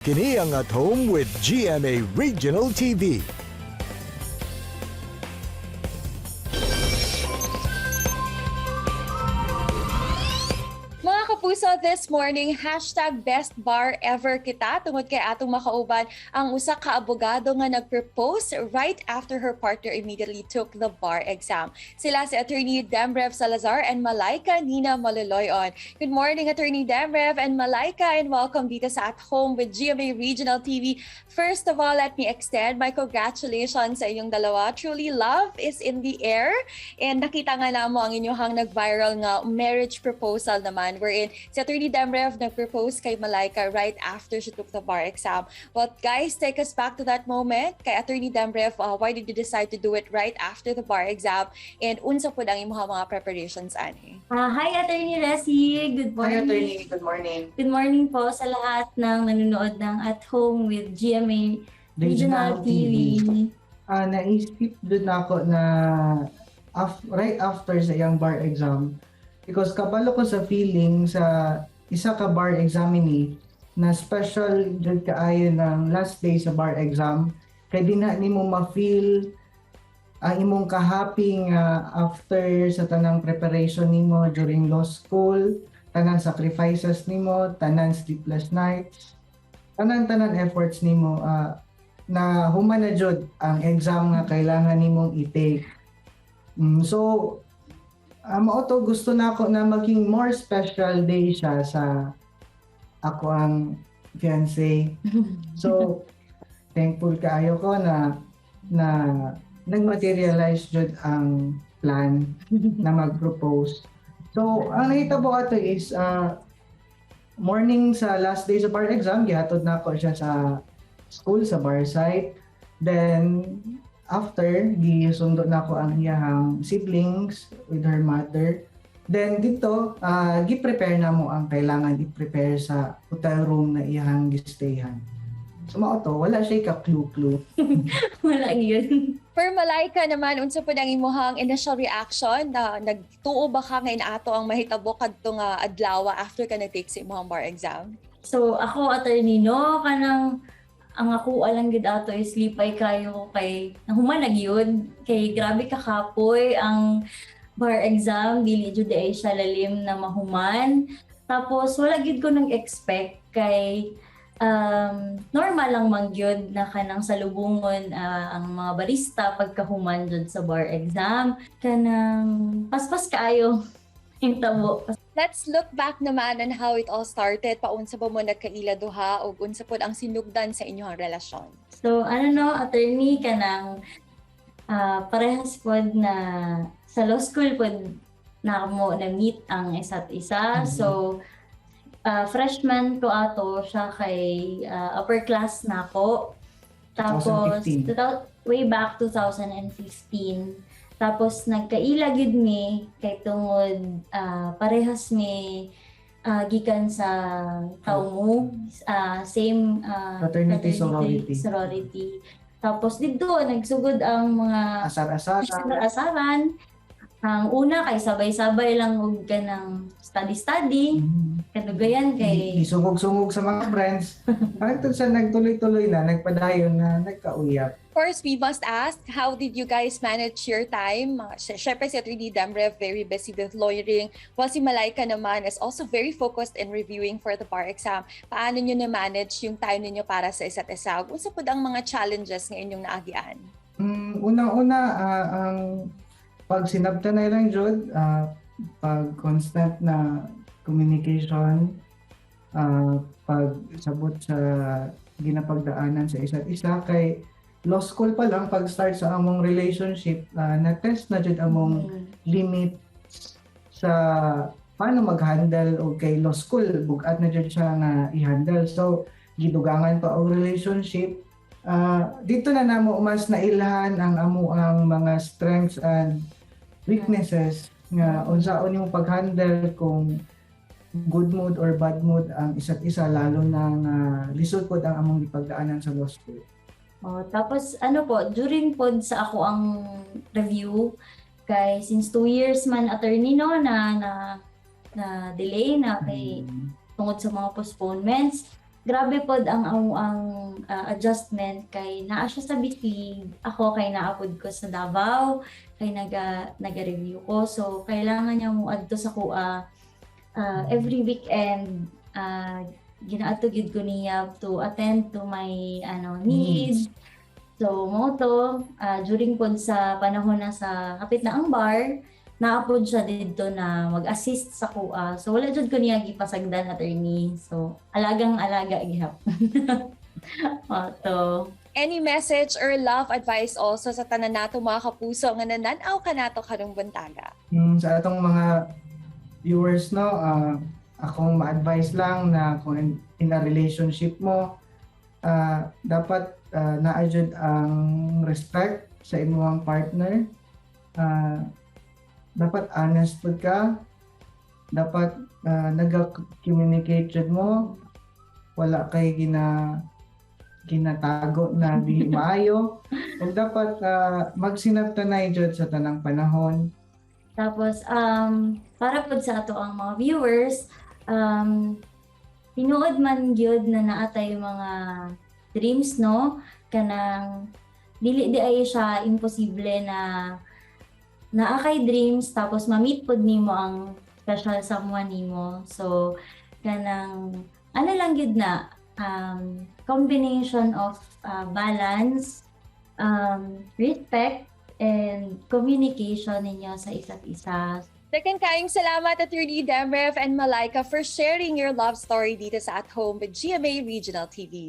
Kini ang At Home with GMA Regional TV. Mga kapuso, this morning, #BestBarEver kita tungod kay atong makauban ang usa ka abogado nga nag-propose right after her partner immediately took the bar exam. Sila si Attorney Demrev Salazar and Malaika Nina Maloloyon. Good morning, Attorney Demrev and Malaika, and welcome dito sa At Home with GMA Regional TV. First of all, let me extend my congratulations sa inyong dalawa. Truly, love is in the air. And nakita nga namo ang inyong nag-viral nga marriage proposal naman wherein si Attorney Demrev nag-propose kay Malaika right after she took the bar exam. But guys, take us back to that moment. Kay Attorney Demrev, why did you decide to do it right after the bar exam? And unsa pud ang imong mga preparations ani? Hi, Attorney Resi. Good Hi, morning. Attorney. Good morning. Good morning po sa lahat ng nanonood ng At Home with GMA Regional TV. Naisip dun ako na right after sa iyang bar exam because kabalo ko sa feeling sa isa ka bar examinee na special jud kaayo ng last day sa bar exam kay di na nimo ma-feel ang imong ka-happy nga after sa tanang preparation nimo during law school, tanang sacrifices nimo, tanan sleepless nights, tanan-tanan efforts nimo, na human na jud ang exam nga kailangan nimong i-take. So mao to, gusto na ako na maging more special day siya sa ako ang fiancé. So thankful kaayo ko na na nagmaterialize jud ang plan na mag-propose. So ang nahitabo ato is morning sa last day sa bar exam, gihatod na ako siya sa school, sa bar site. Then after, gisundo na ako ang iyahang siblings with her mother. Then dito, gi-prepare na mo ang kailangan i-prepare sa hotel room na iyahang gistayhan. So mao to, wala siya ka-clue-clue. Wala yun. For Malaika naman, unsa pud ang imuhang initial reaction na nagtuo ba ka nga ato ang mahitabo kadto nga adlaw after ka nag-take sa imuhang bar exam? So ako, Attorney, no, kanang ang ako lang gid ato is lipay kayo ko kay nahuman na gyud kay grabe ka kapoy ang bar exam, dili jud ay siya lalim na mahuman. Tapos wala gyud ko nang expect kay normal lang man gyud na kanang salubungon ang mga barista pagkahuman jud sa bar exam. Kanang paspas kaayo yung tabo. Let's look back naman on how it all started. Paunsa ba mo nagkaila duha ug unsa pod ang sinugdan sa inyong relasyon? So, ano no, Attorney, kanang parehas pod na sa law school pod na mo na meet ang isa't isa. So, freshman ko ato siya kay upper class na ako. Tapos, 2015. Way back 2015. Tapos, nagkaila gyud mi kay tungod parehas mi gikan sa Taumu, same fraternity, sorority. Sorority. Tapos didto nagsugod ang mga Asar-asaran. Asar-asaran. Ang una kay sabay-sabay lang og kanang study-study. Kadugayan kay Isungog-sungog sa mga friends. Hangtod sa nagtuloy-tuloy na, nagpadayon na, nagkauyap. First, we must ask, how did you guys manage your time? Syempre, si Attorney Demrev, very busy with lawyering, while si Malaika naman is also very focused in reviewing for the bar exam. Paano nyo na-manage yung time ninyo para sa isa't isa? Unsa pod ang mga challenges nga inyong naagian? Unang-una, ang pag sinabta na lang jud, pag constant na communication, pag sabot sa ginapagdaanan sa isa't isa kay law school pa lang pag start sa among relationship, na-test na jud among limits sa paano mag-handle o kay law school bugat na jud siya nga i-handle, so gidugangan pa og relationship. Dito na namo mas nailhan ang amo ang mga strengths and weaknesses nga unsaon nimo pag-handle kung good mood or bad mood ang isa't isa, lalo na nga lisod pod ang among gipagdaanan sa law school. Oh, tapos ano po, during pod sa ako ang review kay since 2 years man, Attorney, no, na na na delay na kay tungod sa mga postponements. Grabe pod ang adjustment kay naa siya sa Bislig, ako kay naa pod ko sa Davao, kay naga-review ko. So kailangan niya mo adto sa akoa every weekend. Ginaadto gyud ko niya to attend to my ano needs. So mao to, during pod sa panahon na sa kapit na ang bar, naa pod siya didto na mag-assist sa akoa. So wala jud ko niya gipasagdan, attorney. So alagang alaga gihapon. To. Any message or love advice also sa tanan nato mga kapuso nga nananaw kanato karong buntaga? Sa atong mga viewers, no, akong ma-advise lang na kung in a relationship mo, dapat naa jud ang respect sa imong partner. Dapat honest pud ka. Dapat naga-communicate jud mo. Wala kay ginatago na dili maayo. Ug dapat magsinabtanay jud sa tanang panahon. Tapos, para pod sa ato ang mga viewers, tinuod man gyud na naa tay mga dreams, no? Kanang dili diay siya imposible na naa kay dreams tapos ma-meet pod nimo ang special someone nimo. So kanang ano lang gyud na combination of balance, respect and communication ninyo sa isa't isa. Daghan kayong salamat, Attorney Demref and Malaika, for sharing your love story dito sa At Home with GMA Regional TV.